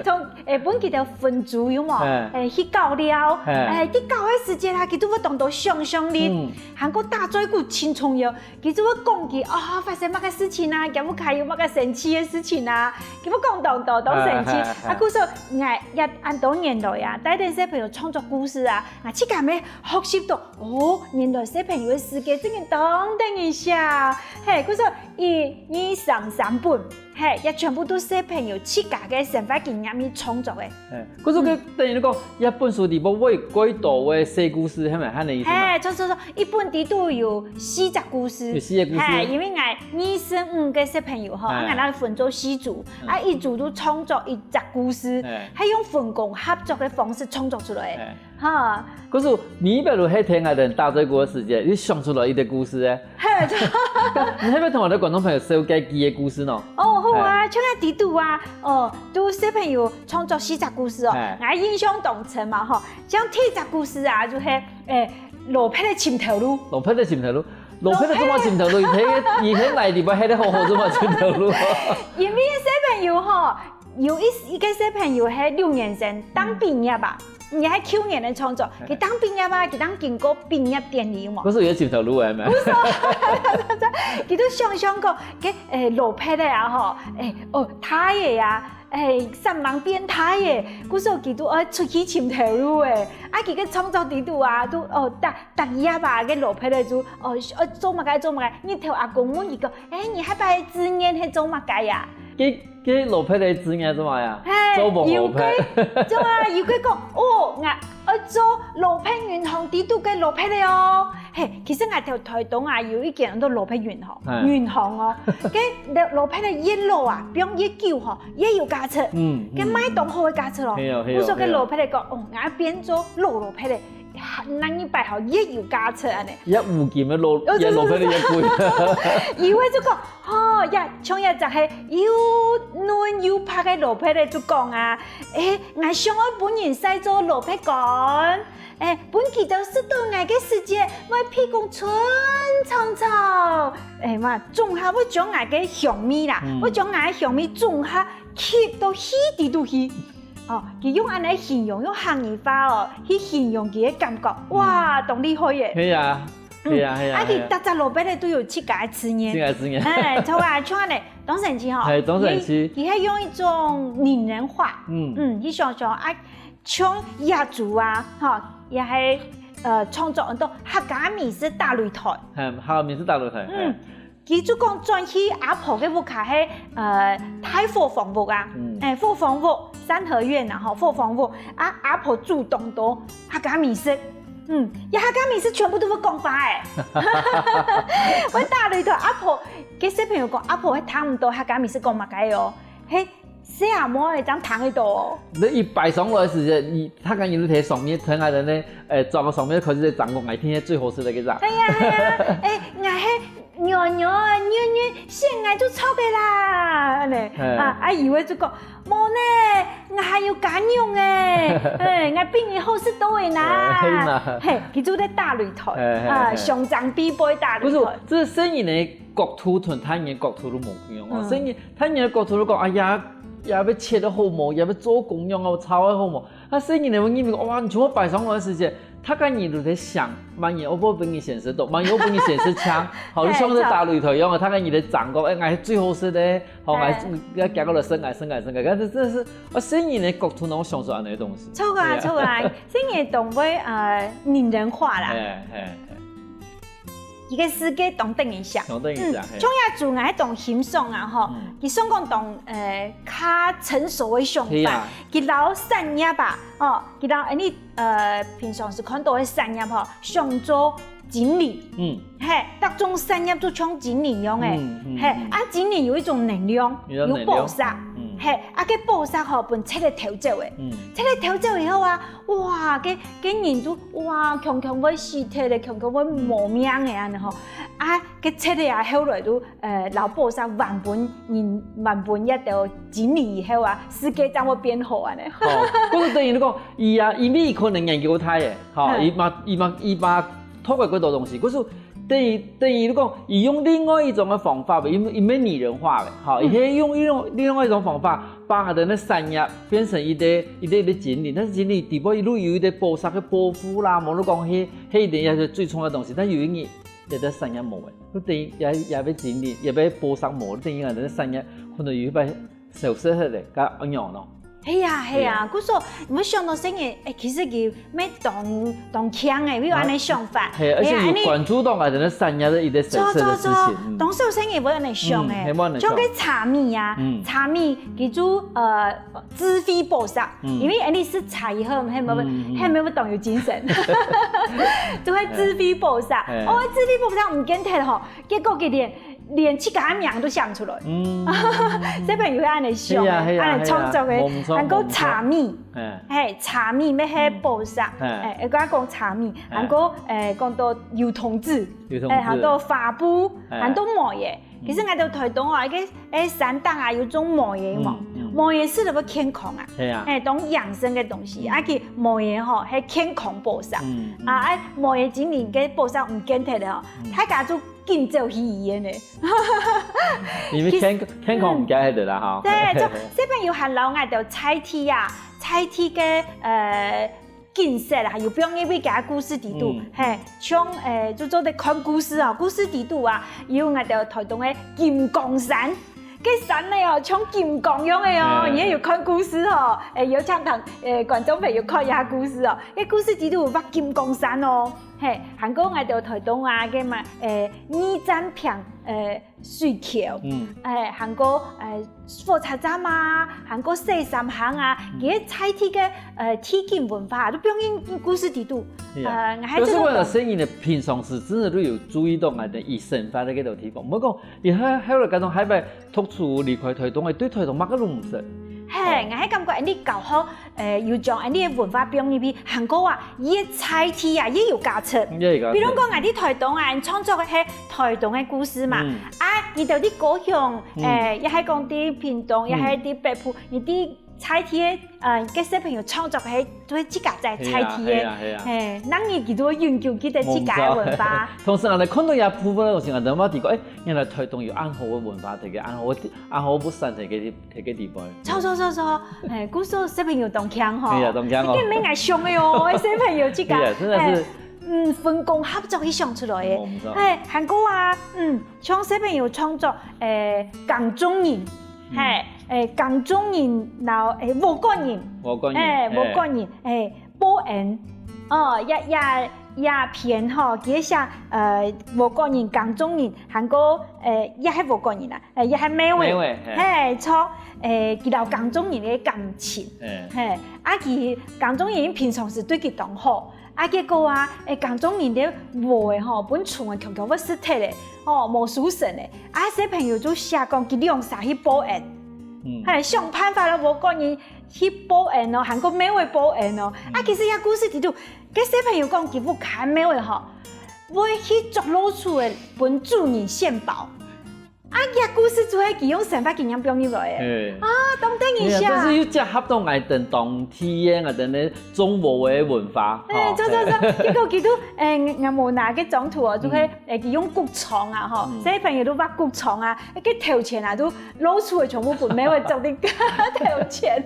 從，呃，分佢兜分組有無？嘿。呃，去搞了，嘿。呃，去搞个時節啊，佢就會當多想像力。嗯。還過打嘴鼓盡重要， 佢就會講佢，哦，發生麼个事情啊，佢屋下有麼个神奇个事情啊，佢會講當多，當神奇。啊，故所，𠊎也恁多年來啊，帶等小朋友創作故事啊，𠊎自家乜學習到，哦，原來小朋友个世界真个當得人惜啊。嘿，故所，一、二、三，三本，嘿，也全部都小朋友自家个生活經驗去創作个。 嘿，故所該等於你講，一本書裡背會有幾多个細故事，係無？恁樣意思嘛？嘿，著，著，著，一本裡肚有四隻故事。有四隻故事。嘿，因為𠊎二十五個小朋友吼，嘿。啊，𠊎來分做四組，嗯。啊，一組就創作一隻故事，嘿。還用分工合作个方式創作出來。嘿。哈。故所每一擺都係聽𠊎兜打嘴鼓个時節，你想出來一個故事欸。 嘿，著。你係毋係同𠊎兜觀眾朋友紹介佢个故事呢？哦，好啊，嘿。像𠊎裡肚啊，哦，就小朋友創作四隻故事哦，嘿。𠊎印象當深嘛吼。像第一隻故事啊，就係，欸，老伯个尋頭路。老伯个尋頭路，老伯个做麼尋頭路？佢係，佢係來裡背歇得好好，做麼尋頭路？因為小朋友吼， 有一，一個小朋友係六年生，當畢業啊，也係舊年个創作。嘿。佢當畢業啊，佢當經過畢業典禮嘛。不是有尋頭路个咩？不是哦，佢都想想講，該，欸，老伯个啊吼，欸，哦，大个啊，欸，煞猛變大欸，故所佢都愛出去尋頭路欸。啊，佢个創作裡肚啊，都，哦，逐，逐頁啊，个蘿蔔仔就，哦，愛做麼个，做麼个。日頭阿公問佢講：「欸，你下擺志願係做麼个啊？」該，該蘿蔔仔志願做麼个啊？嘿，做無蘿蔔。有个，對啊，有个講：「哦，𠊎愛做蘿蔔銀行裡肚个蘿蔔仔哦。」嘿，其實𠊎兜台東啊，有一間安到蘿蔔銀行，嘿。銀行哦，該蘿，蘿蔔仔越老啊，放越久吼，越有價值。嗯，嗯，該賣當好个價值咯。係哦，係哦，故所該蘿蔔仔講：「哦，𠊎愛變做老蘿蔔仔，哪一擺吼，越有價值恁仔。」越有金个老，哦，對，越蘿蔔仔越貴。對，對。有个就講：「哦，呀，像這隻係又嫩又白个蘿蔔仔」，就講啊：「欸，𠊎想愛分人曬做蘿蔔乾。」 欸，分佢兜食到𠊎个時節，會鼻公伸長長。欸，嘛，總下會將𠊎个香味啦，嗯。會將𠊎个香味總下吸到肺裡肚去。哦，佢用恁仔形容，用客語話哦，去形容佢个感覺，哇，嗯。當厲害耶！係啊，嗯，係啊，係啊，啊，佢係啊。逐隻蘿蔔仔都有自家个字眼。自家个字眼。欸，著啊，像恁仔，當神奇吼。係，當神奇。佢，佢係用一種擬人化，嗯。嗯，去想像啊， 像這組啊，吼，也係，呃，創作安到客家美食大擂台。係，客家美食大擂台，嗯，係。佢就講轉去阿婆个屋下係，呃，大伙房屋啊，嗯。欸，伙房屋，三合院啊，吼，伙房屋，啊，阿婆煮當多客家美食。嗯，這客家美食全部都會講話欸。會大擂台，阿婆，該小朋友講，阿婆會聽毋到客家美食講麼个哦。係 細阿妹仔正聽得到哦。該一擺上來个時節，佢，佢个人就在上面，在𠊎兜呢，欸，桌个上面開始在掌握，𠊎聽見最好食个一隻。係啊，係啊，欸，𠊎係軟軟啊，軟軟，先𠊎就炒个啦，恁仔。係。啊，啊，有个就講：「無呢，𠊎還有家娘欸，欸，𠊎比你好食多仔啦。」係嘛。嘿，佢就在大擂台，係，係，啊，係。相爭比賽大擂台。毋係，這細人个角度同大人个角度都無一樣哦。嗯。細人 大人个角度就講：「哎呀，這愛切个好無？這愛做工樣啊，炒个好無？」啊，細人仔會認為講：「哇，你全部擺上來个時節，逐個人都在想，麼人愛分你先食到，麼人愛分你先食淨。」好，就像係大擂台樣啊，逐個人在掌握，欸，𠊎最好食个，好，𠊎，係。愛行過來食，𠊎食，𠊎食，𠊎食。但是真的是，啊，細人个角度能夠想出恁樣个東西。著啊，對啊。著啊，細人仔當會，呃，擬人化啦。係，係，係。 佢个世界當得人惜。當得人惜，嗯，嘿。像這組𠊎當欣賞啊，吼，嗯。佢算講當，呃，較成熟个想法。係啊。佢摎產業啊，哦，佢摎，呃，你，呃，平常時看到个產業吼，想做精靈。嗯。嘿，逐種產業就像精靈樣个。嗯，嗯，嘿，嗯。啊，精靈有一種能量，有能量。有寶石。嗯。嘿，啊，該寶石吼，分賊仔偷走个。嗯。賊仔偷走以後啊， 哇，該，該人就，哇，強強會死忒咧，強強會無命个恁樣吼。啊，該賊仔啊，後來就，呃，摎寶石還分人，還分這兜精靈以後啊，世界正會變好恁樣。哦，故所等於你講，佢啊，因為佢可能年紀較大咧，吼，嗯。佢嘛，佢嘛，佢嘛，透過幾多東西，故所 等於，等於你講，佢用另外一種个方法，因為，因為擬人化个，吼，嗯。佢係用，用另外一種方法，把佢个產業變成一個，一個，一個精靈，但是精靈底背一路有一個寶石个保護啦，無論講係，係一個也係最重要个東西，但有一日，這個產業無了，就等於也，也被精靈，也被寶石無，等於𠊎兜个產業可能有一擺 消失忒咧，該恁樣咯。係啊，係啊，對啊。故所，你會想到細人，欸，其實佢乜當，當慶欸，會有恁樣想法。係，而且有關注到𠊎兜个產業个一個神聖个事情，著，著，著，嗯。當少細人會恁樣想欸，嗯，係，會恁樣想。像該茶米啊，嗯。茶米，佢就，呃，智慧寶石，嗯。因為恁樣食茶以後，係無，嗯，嗯。係無當有精神，就會智慧寶石。係。哦，智慧寶石毋見忒吼，結果佢連 連自家个名都想毋出來。嗯。小朋友會恁樣想个，係啊，係啊，恁樣創作个，係啊，無錯，還過茶米，無錯。嘿。嘿，茶米乜係寶石，嗯。嘿。欸，𠊎講茶米，嘿。還過，欸，講到油桐子，油桐子。欸，還過花布，嘿。還過梅仔。嗯。其實𠊎兜台東哦，該，欸，山頂啊，有種梅仔嘛，嗯，嗯。梅仔食了會健康啊。係啊。欸，當養生个東西，嗯。啊，佢梅仔吼，係健康寶石。嗯，嗯。啊，欸，梅仔精靈个寶石毋見忒了吼，嗯。大家就 緊走去醫院呢。因為健，其實，健康毋驚忒个啦，嗯。吼。對，就小朋友還摎𠊎兜在地啊，在地个，呃，景色啦，有放一位个故事底肚，嗯。嘿，像，呃，就做得看故事哦，故事底肚啊，有𠊎兜台東个金剛山，該山呢哦，像金剛樣个哦，嘿。你也有看故事哦，誒，有請同誒觀眾朋友看一下故事哦。該故事裡肚有畫金剛山哦，嘿，還過𠊎兜臺東啊，該嘛，誒，二棧坪，誒，水橋，嗯。誒，還過誒火車站啊，還過洗衫行啊，嗯。佢个在地个誒地景文化，都放入故事裡肚。係啊。呃，𠊎還覺得講，就是為了生意呢，平常時真的都有注意到𠊎兜生活个該兜地方。毋過講， 佢後，後來該種海外讀書離開臺東个，對臺東麼个都毋識。嘿，哦。𠊎係感覺恁呢教學，誒，有將恁呢个文化放入去，還過啊，佢个在地啊，也有價值。也有價值。比如講，𠊎在臺東啊，創作个係臺東个故事嘛。嗯。啊，你兜在高雄，嗯。誒，也係講在屏東，也係在北部，嗯。你在在地个，呃，个小朋友創作个，都係自家在在地个。係啊，係啊，係啊。嘿，讓你佢都永久記得自家个文化。無錯。同時，𠊎兜看到這部分个時候，𠊎兜嘛知講，誒， 原來臺東有恁好个文化，特別恁好个地，恁好个產業个地，个地方。著著著著，嘿，故所小朋友當慶吼。係啊，當慶哦。一定無𠊎想个哦，小朋友自家，係啊，真的是。嘿，嗯，分工合作去想出來个。哦，毋錯。嘿，還過啊，嗯，像小朋友創作，誒，耕種人，嗯。嘿，誒，耕種人，然後，誒，禾稈人，禾稈人，誒，嘿。禾稈人，誒，報恩，哦，也，也，也篇吼，佢寫，呃，禾稈人、耕種人， 還過，誒，也係禾稈人啊，誒，也係苗仔。苗仔，嘿。嘿，著，誒，佢摎耕種人个感情。嘿。嘿，啊，佢耕種人平常時對佢當好，啊，結果啊，誒，耕種人个禾仔吼，分蟲仔強強會食忒咧，吼，無收成咧。啊，小朋友就寫講佢兩儕去報恩。嗯。嘿，想辦法摎禾稈人去報恩哦，還過苗仔報恩哦。啊，嗯。其實這故事裡肚， 該小朋友講佢屋下个苗仔吼，會去捉老鼠仔分主人獻寶。啊，這故事就係佢用生活經驗放入來个。嘿。啊，當得人惜。係啊，這就有結合到𠊎兜當地个，𠊎兜个種禾仔个文化，嘿，吼，著，著，著。嘿。結果佢都，誒，𠊎無拿該張圖哦，就係，嗯。誒，佢用穀倉啊，吼，嗯。小朋友都畫穀倉啊，該頭前啊，都 老鼠仔全部分苗仔捉去頭前，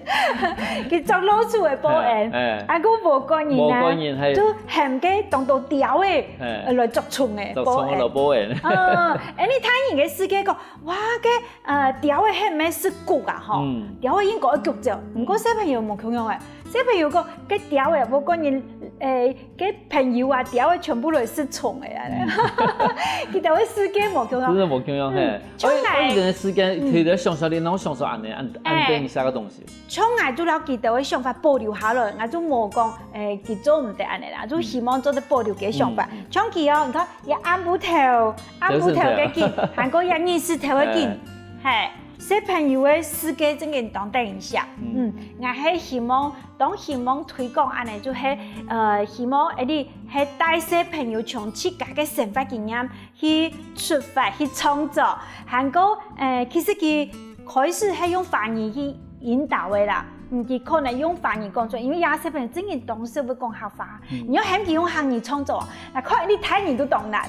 去捉老鼠仔報恩。哎，哎。啊，該禾稈人啊，禾稈人，嘿。就喊該當多鳥仔，嘿。呃，來捉蟲仔，捉蟲仔來報恩。報恩。啊，哎，你大人个世界講，哇，該，呃，鳥仔喊咩食穀啊，吼。嗯。鳥仔應該愛谷種，毋過小朋友無共樣誒。 小朋友講，該鳥仔，禾稈人，誒，該朋友啊，鳥仔全部來食蟲仔啊。嗯。佢兜个世界無共樣。真的無共樣，嘿。嗯，像𠊎，哎，哎，你个世界，嗯。佢个想像力，然後想像恁呢，恁，哎。恁等一下个東西。像𠊎就摎佢兜个想法保留下來，𠊎就無講，誒，佢做毋得恁呢啦，就希望做得保留佢个想法。嗯，嗯。像佢哦，你看，佢暗晡頭，暗晡頭个景，就是這樣。還過佢日時頭个景，哎。嘿。 小朋友个世界真个當得人惜。嗯。嗯，𠊎係希望，當希望推廣恁呢，就係，呃，希望，誒，你係帶小朋友從自家个生活經驗去出發，去創作。還過，誒，其實佢開始係用華語去引導个啦，嗯，佢可能用華語講出來，因為這小朋友真个當識會講客話。 嗯。你愛喊佢用客語創作，𠊎看你大人都當難。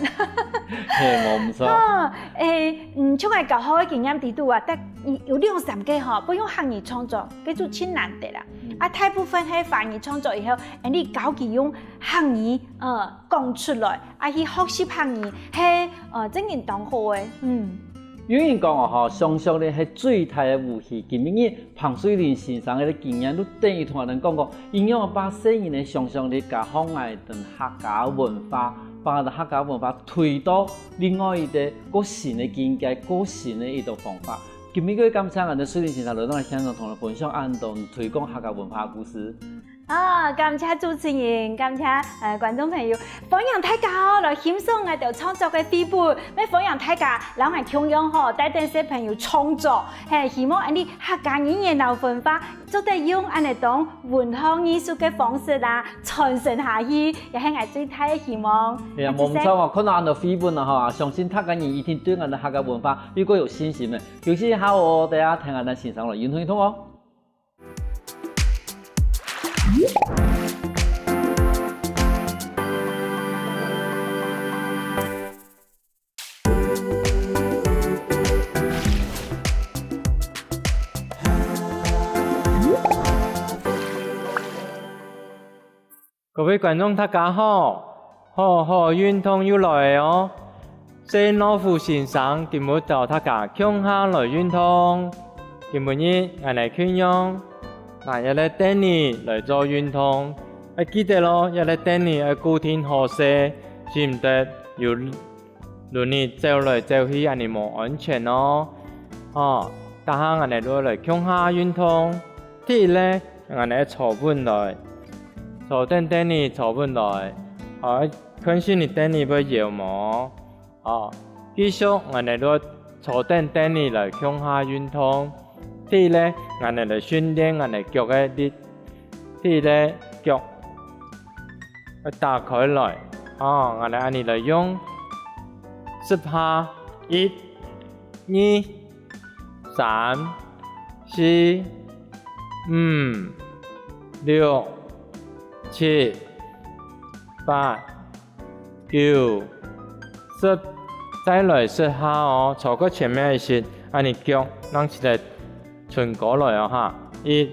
嘿，無毋著。啊，誒，嗯，像𠊎教學个經驗裡肚啊，但有兩三個吼，會用客語創作，該就盡難得啦。嗯。啊，大部分係華語創作以後，誒，你教佢用客語，呃，講出來，啊，去學習客語，係，呃，真个當好个，嗯。有人講哦，吼，想像力係最大个武器，今晡日 彭瑞麟先生个經驗，就等於同𠊎兜講講，仰般把細人个想像力加上𠊎兜客家文化，把𠊎兜客家文化推到另外一個過新个境界，過新个一種方法。今晡日感謝𠊎兜瑞麟先生來到現場同𠊎兜分享恁多推廣客家文化个故事。啊，感謝主持人，感謝，呃，觀眾朋友。 歡迎大家哦，來欣賞𠊎兜創作个繪本，也歡迎大家摎𠊎共樣吼，帶等小朋友創作，嘿，希望恁呢客家語言摎文化，做得用恁呢當文學藝術个方式啊，傳承下去，也係𠊎最大个希望。哎呀，無毋著哦，看到恁多繪本啊吼，相信大家人一定對𠊎兜客家文化又過有信心了。休息一下哦，等下聽𠊎兜先生來運動運動哦。 各位觀眾大家好，好好運動又來哦！細老虎先生今晡教大家共下來運動。今晡日𠊎等共樣，拿這個凳仔來做運動。愛記得哦，這個凳仔愛固定好勢，使毋得有輪仔走來走去，恁仔無安全哦。好，這下𠊎等就來共下運動。第一個，𠊎等坐穩來，坐等凳仔坐穩來。好，看係你凳仔會搖無？ 哦，繼續𠊎等就坐等凳仔來共下運動。第一個，𠊎等來訓練𠊎等腳个力。第一個，腳愛打開來。哦，𠊎等恁仔來用十下，一、二、三、四、五、六、七、八、九、十，再來十下哦，坐較前面一息，恁仔腳正直直伸過來哦哈。一、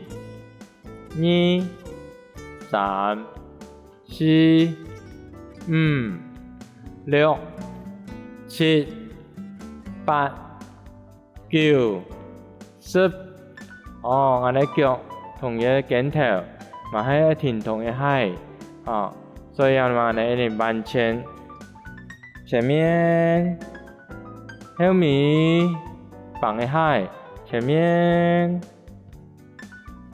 二、三、四、五、六、七、八、 九、十。哦，𠊎等腳同這个跟頭嘛係愛停動一下。哦，所以啊嘛呢，恁仔往前，前面，後尾，放一下，前面，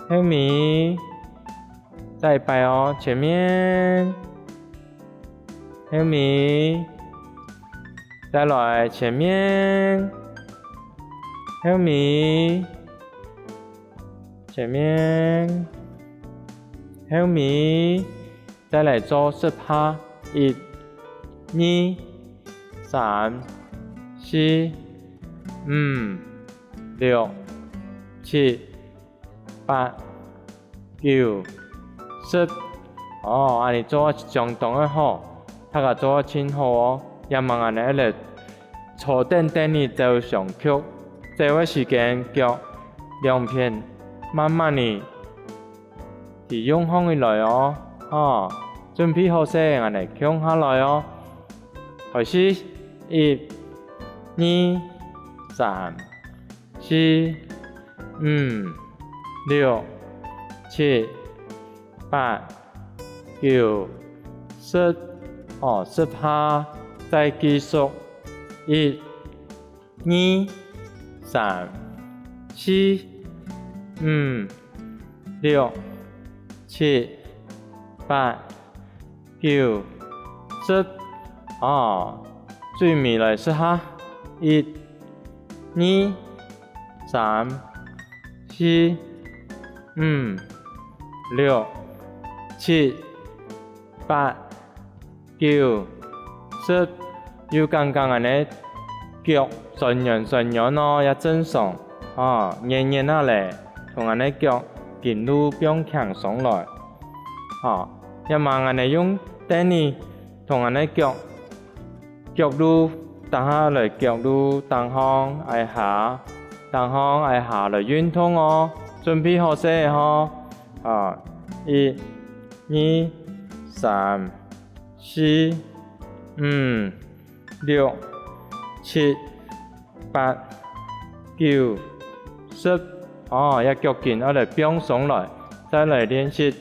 後尾，再一擺哦，前面， 後尾，再來前面，後尾，前面，後尾，再來做十下，一、二、三、四、五、六、七、 八、九、十。哦，恁仔做相當个好，大家做盡好哦。這下𠊎等愛來坐等凳仔走上曲，走个時間腳兩片慢慢仔去用放起來哦。哦，準備好勢，𠊎等共下來哦。開始，一、二、三、 四、五、六、七、八、九、十。哦，十下，再繼續。一、二、三、四、五、六、七、八、 九、十。哦，最尾來十下，一、二、三、四、五、六、七、八、九、十。有感覺恁仔腳痠軟痠軟哦，也正常。哦，軟軟啊咧，同恁仔腳筋路放輕鬆來。哦，這下𠊎等用凳仔 同恁仔腳，腳路，等下來腳路，頂項挨下，頂項挨下來運動哦。準備好勢吼！啊，一、二、三、四、五、六、七、 八、九、十。哦，這腳筋愛來放鬆來，再來練習。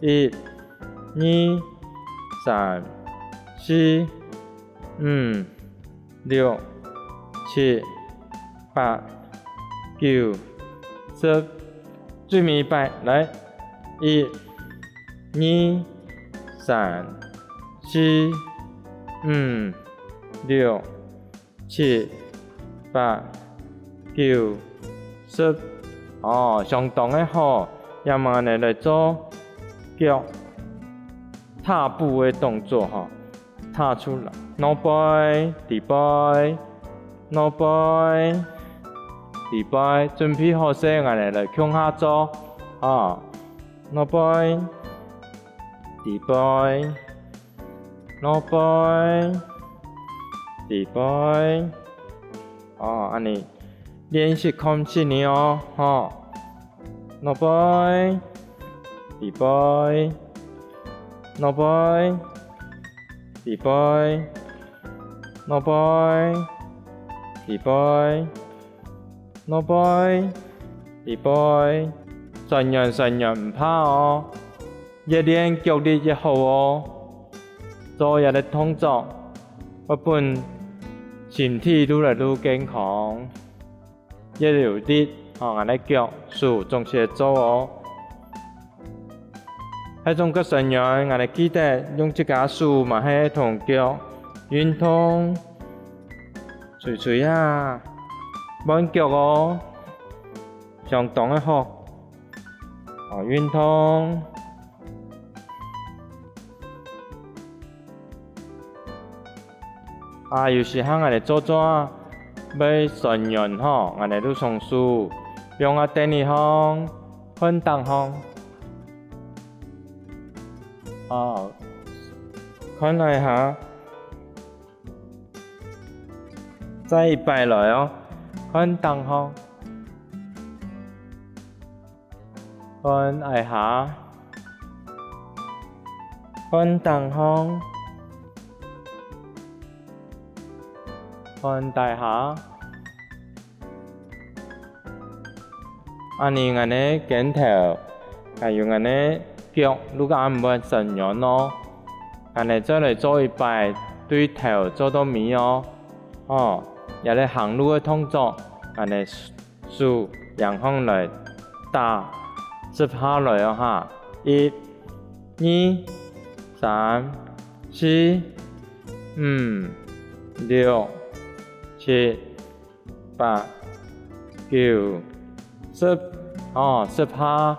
一、二、三、四、五、六、七、八、九、十。最尾一擺，來，一、二、三、四、五、六、 七、八、九、十。哦，相當个好。這下呢，來做腳踏步个動作吼。踏出來，腦背、底背，腦背、底背，準備好勢，𠊎等來共下做。啊，腦背、底背， 腦背、底背。哦，恁仔練習看真仔哦，吼。腦背、底背，腦背、底背。腦背，裡背，腦背，裡背。痠軟痠軟毋怕哦，越練腳力越好哦。做這个動作，會分身體愈來愈健康。 越有力，吼，𠊎个腳、手總係會做哦。該種較痠軟，𠊎个記得用自家手嘛係同腳運動，捶捶啊，換腳哦，相當个好。哦，運動。 啊，有時候𠊎等做做啊，會痠軟吼，𠊎等就雙手放啊凳仔項，看頂項。哦，看一下，再一擺來哦，看頂項。 看一下，看頂項，看底下。恁呢𠊎等个肩頭，還有𠊎等个腳，就較毋會痠軟咯。𠊎等再來做一擺，對頭做到尾哦。哦，這个行路个動作，𠊎等 手仰項來打，十下來哦哈。一、二、三、四、五、六、七、八、九、十。哦，十下，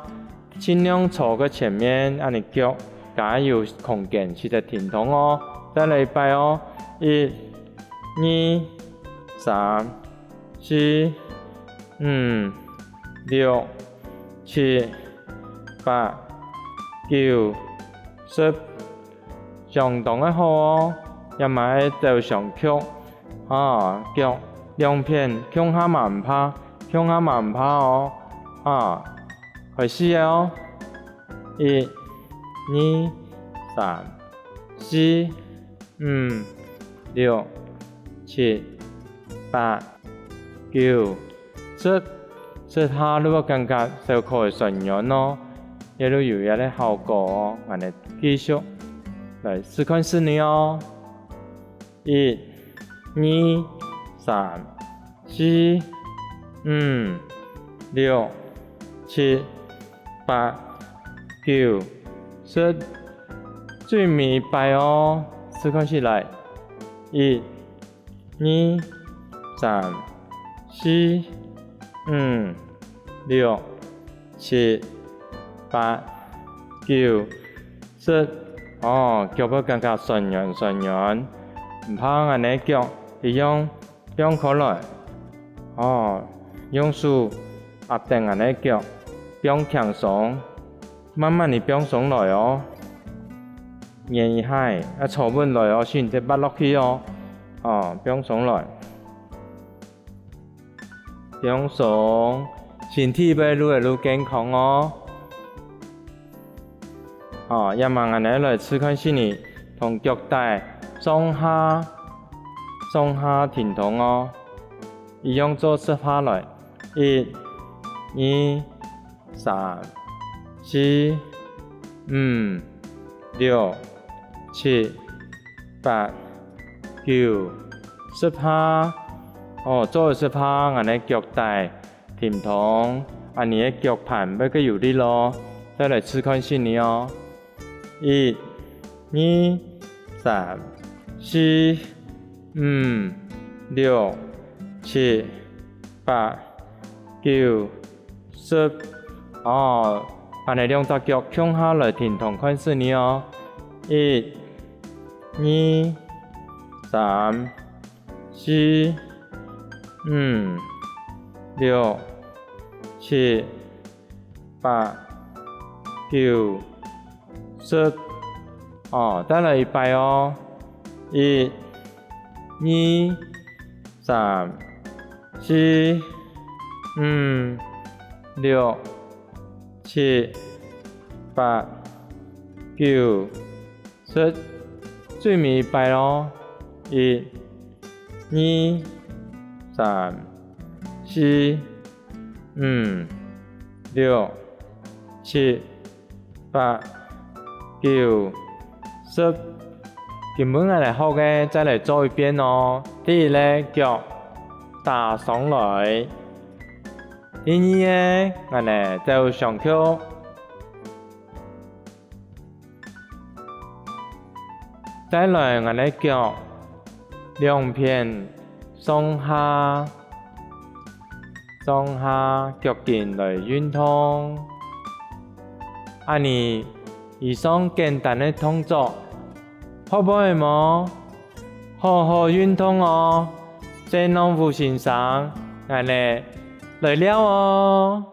盡量坐个前面，恁呢腳較有空間，使得挺動哦。再來一擺哦，一、二、三、 四、五、六、七、八、九、十，相當个好哦。這嘛係走相逐，啊，腳兩片共下嘛毋怕，共下嘛毋怕哦。啊，開始了哦。一、二、三、四、 五、六、七、八、九、十，十下就會感覺手腳會痠軟咯，也就有這个效果哦。𠊎等繼續來試看試呢哦。一、二、三、 四、五、六、七、八、九、十，最尾一擺哦，試看試來。一、二、三、四、五、六、七、八、九、十。哦，腳會感覺痠軟痠軟，毋怕𠊎等个腳一樣 放開來。哦，用手壓等𠊎等个腳，放輕鬆，慢慢仔放鬆來哦。捏一下，愛坐穩來哦，身體毋得滑落去哦。哦，放鬆來。放鬆，身體會愈來愈健康哦。 哦，這下𠊎等來試看試呢，同腳底上下、上下停動哦。一樣做十下來，一、二、三、四、五、六、七、八、九、十下。哦，做十下，𠊎等腳底 停動，恁呢个腳盤會較有力咯。再來試看試呢哦。一、二、三、四、五、六、七、八、九、十。哦，恁呢兩隻腳共下來停動看試呢哦。一、二、三、 四、五、六、七、八、九、十。哦，再來一擺哦。一、二、三、四、五、六、七、八、九、 十，最尾一擺咯。一、二、三、四、五、六、七、八、九、十。今晡𠊎等學个，再來做一遍哦。第一个，腳打上來。第二个，𠊎等走上曲。 再來𠊎等腳兩片上下，上下腳筋來運動。恁呢，以上簡單个動作，學會無？好好運動哦！細人吳先生，𠊎等來尞哦！